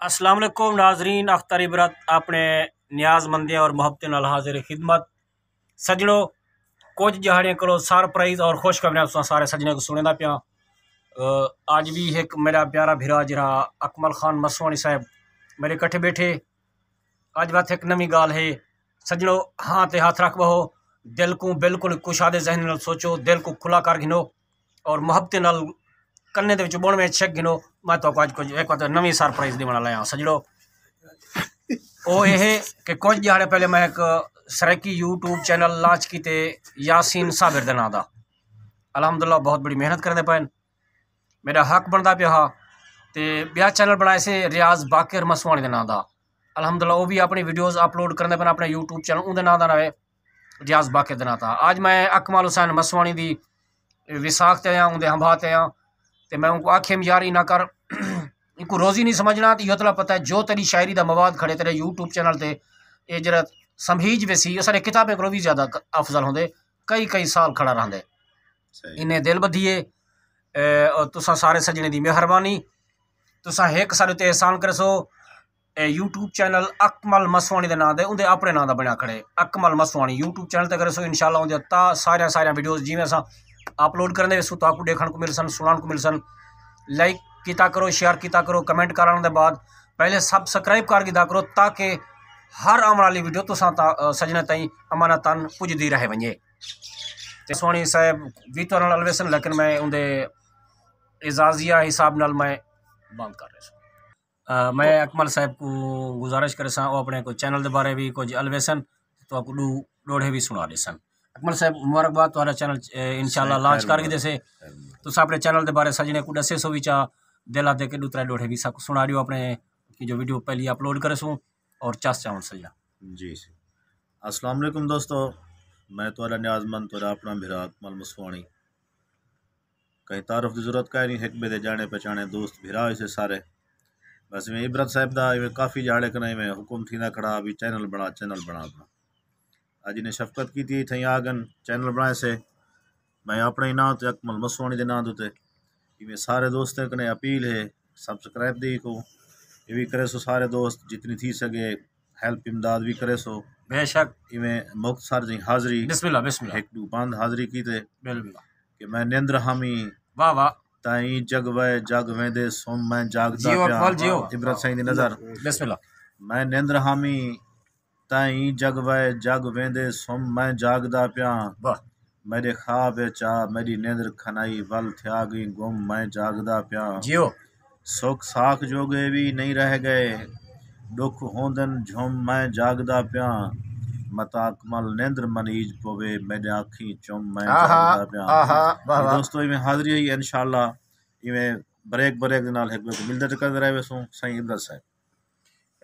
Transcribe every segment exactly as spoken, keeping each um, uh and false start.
السلام علیکم ناظرین، اختر عبرت اپݨے نیاز مندیں اور محبتیں نال حاضر خدمت۔ سڄݨو، کجھ ڄہاڑیں کولو سرپرائز اور خوشخبریاں تساں سارے سڄݨیں کوں سݨیندا پیاں۔ اڄ وی ہک میݙا پیارا بھرا جیڑھا اکمل خان مسواݨی صاحب میݙے کٹھے ٻیٹھے۔ اڄ وت ہک نویں ڳالھ ہے سڄݨو، ہاں تے ہتھ رکھ ٻہو، دل کوں بالکل کشادِ ذہن نال سوچو، دل کوں کھلا کر گھنو اور محبتیں نال کنے دے وچ ٻݨ میں چھک گھنو۔ میں تہاکوں اڄ کجھ ہک وت نویں سرپرائز ݙیوݨ آلا ہاں سڄݨو۔ او اے ہے کہ کجھ ݙیہاڑے پہلے میں ہک سرائیکی یوٹیوب چینل لانچ کیتے، یاسین صابر دے ناں دا۔ الحمدللہ بہت بڑی محنت کریندے پئن، میݙا حق بݨدا پیا ہا۔ تے ٻیا چینل بݨائے سے ریاض باقر مسواݨی دے ناں دا۔ الحمدللہ او وی اپݨی ویڈیوز اپلوڈ کریندے پئن اپݨے یوٹیوب چینل، اوندے ناں دا ناں ہے ریاض باقر دے ناں دا۔ اڄ میں اکمل حسین مسواݨی دی وساخ تے آیاں، اوندے ہمبھا تے آیاں۔ تے میں اونکوں آکھیم، یار، ایں نہ کر، اینکوں روزی نہیں سمجھنا۔ تے ایہو تیݙا پتہ ہے، جو تیݙی شاعری دا مواد کھڑے تیݙے یوٹیوب چینل تے، اے جیڑھا سمجھی ویسی، او ساݙے کتابیں کولوں وی زیادہ افضل ہوندے، کئی کئی سال کھڑا رہندے۔ صحیح۔ انہیں دل ٻدھی ہے۔ اے، اور تساں سارے سڄݨیں دی مہربانی، تساں ہک ساݙے تے احسان کریسو۔ اے یوٹیوب چینل اکمل مسواݨی دے ناں دے، اوندے اپݨے ناں دا بݨیا کھڑے، اکمل مسواݨی یوٹیوب چینل تے کریسو۔ انشاءاللہ اوندے تا ساریاں ساریاں ویڈیوز جیویں اساں اپلوڈ کریندے ویسوں، تہاکوں ݙیکھݨ کوں ملسن، سݨݨ کوں ملسن۔ لائک کیتا کرو، شیئر کیتا کرو، کمنٹ کرݨ دے بعد پہلے سبسکرائب کر گھدا کرو، تاکہ ہر آوݨ والی ویڈیو تساں تا-، سڄݨیں تائیں امانتاً پڄدی رہ ونڄے۔ تے سواݨی صاحب وی تہاݙے نال الویسن، لیکن میں اوندے اعزازیہ حساب نال میں بند کر ݙیساں۔ آ، میں اکمل صاحب کوں گزارش کریساں، او اپݨے کوئی چینل دے بارے وی کجھ الویسن، تہاکوں ݙو ݙوہڑے وی سݨا ݙیسن۔ اکمل صاحب، مبارکباد، تہاݙا چینل، اے، انشاءاللہ سائیں، لانچ خیر کر گھدے سے۔ خیر۔ تساں اپݨے چینل دے بارے سڄݨیں کوں ݙسیسو وی چا، دل آ تے کہ ݙو ترے ݙوہڑے وی ساکوں سݨا ݙیو، اپݨے کہ جو ویڈیو پہلی اپلوڈ کریسوں اور چس چاوݨ سڄݨاں۔ جی سر۔ السلام علیکم دوستو، میں تہاݙا نیاز مند، تہاݙا اپݨا بھرا اکمل مسواݨی۔ کہیں تعارف دی ضرورت کائنی، ہک ٻئے دے ڄاݨے پہچاݨے دوست بھرا ہوئے سے سارے۔ بس ایویں عبرت صاحب دا ایویں کافی ڄہاڑے کناں ایویں حکم تھیندا کھڑا، وی چینل بݨا، چینل بݨا، بݨا۔ اڄ انہیں شفقت کیتی، اتھائیں آ ڳن، چینل بݨائے سے۔ میں اپݨے ناں تے اکمل مسواݨی دے ناں دے اتے ایویں سارے دوستیں کنے اپیل ہے، سبسکرائب دی کو، اے وی کریسو سارے دوست، جتنی تھی سڳے ہیلپ امداد وی کریسو۔ بے شک۔ ایویں مختصر جیں حاضری، بسم اللہ، بسم اللہ۔ ہک ݙو بند حاضری کیتے۔ بسم اللہ۔ کہ میں نندر ہامی، واہ واہ۔ تائیں جڳ وئے جڳ ویندے سم میں جاڳدا جیو پیاں۔ اقبال، جیو۔ عبرت سائیں دی نظر۔ بسم اللہ۔ میں نندر ہامی، تائیں جڳ وئے جڳ ویندے سم میں جاڳدا پیاں۔ واہ۔ میݙے خواب اچ آ میݙی نندر کھنائی، ول تھیا ڳئی گم میں جاڳدا پیاں۔ جیو۔ سکھ ساکھ جوڳے وی نہیں رہ ڳئے، ݙکھ ہوندن جھم میں جاڳدا پیاں۔ متاں اکمل نندر منیج پووے، میݙے اکھیں چم میں آہا، جاڳدا پیاں۔ آہا، واہ واہ۔ دوستو، ایویں حاضری ہوئی، انشاءاللہ ایویں بریک بریک دے نال ہک ٻئے کوں ملدے ٹکردے رہ ویسوں۔ سائیں عبرت صاحب۔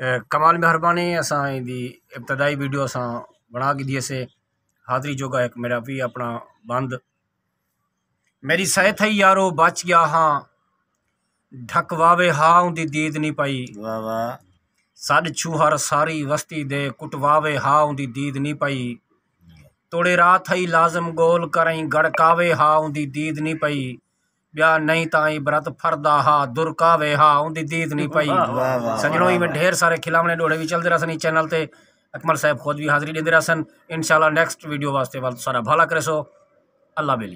اے، کمال مہربانی، اساں ایندی ابتدائی ویڈیو اساں بݨا گھدی سے۔ حاضری جوڳا ہک میݙا وی اپݨا بند۔ میݙی سئے تھئی یارو بچ ڳیا ہاں، ڈھکواوے ہا اوندی دید نی پئی۔ واہ واہ۔ سݙ چھوہر ساری وستی دے، کٹواوے ہا اوندی دید نی پئی۔ توڑے رات تھئی لازم ڳول کرئیں، گڑکاوے ہا اوندی دید نی پئی۔ ٻیا نئیں تاں عبرت پھردا ہا، درکاوے ہا اوندی دید نی پئی۔ واہ واہ۔ سڄݨو، ایویں ڈھیر سارے کھلاوݨے ݙوہڑے وی چلدے رہسن ایں چینل تے۔ اکمل صاحب خود وی حاضری ݙیندے رہسن۔ انشاءاللہ نیکسٹ ویڈیو واسطے ول سارا بھلا کریسو۔ اللہ ٻیلی۔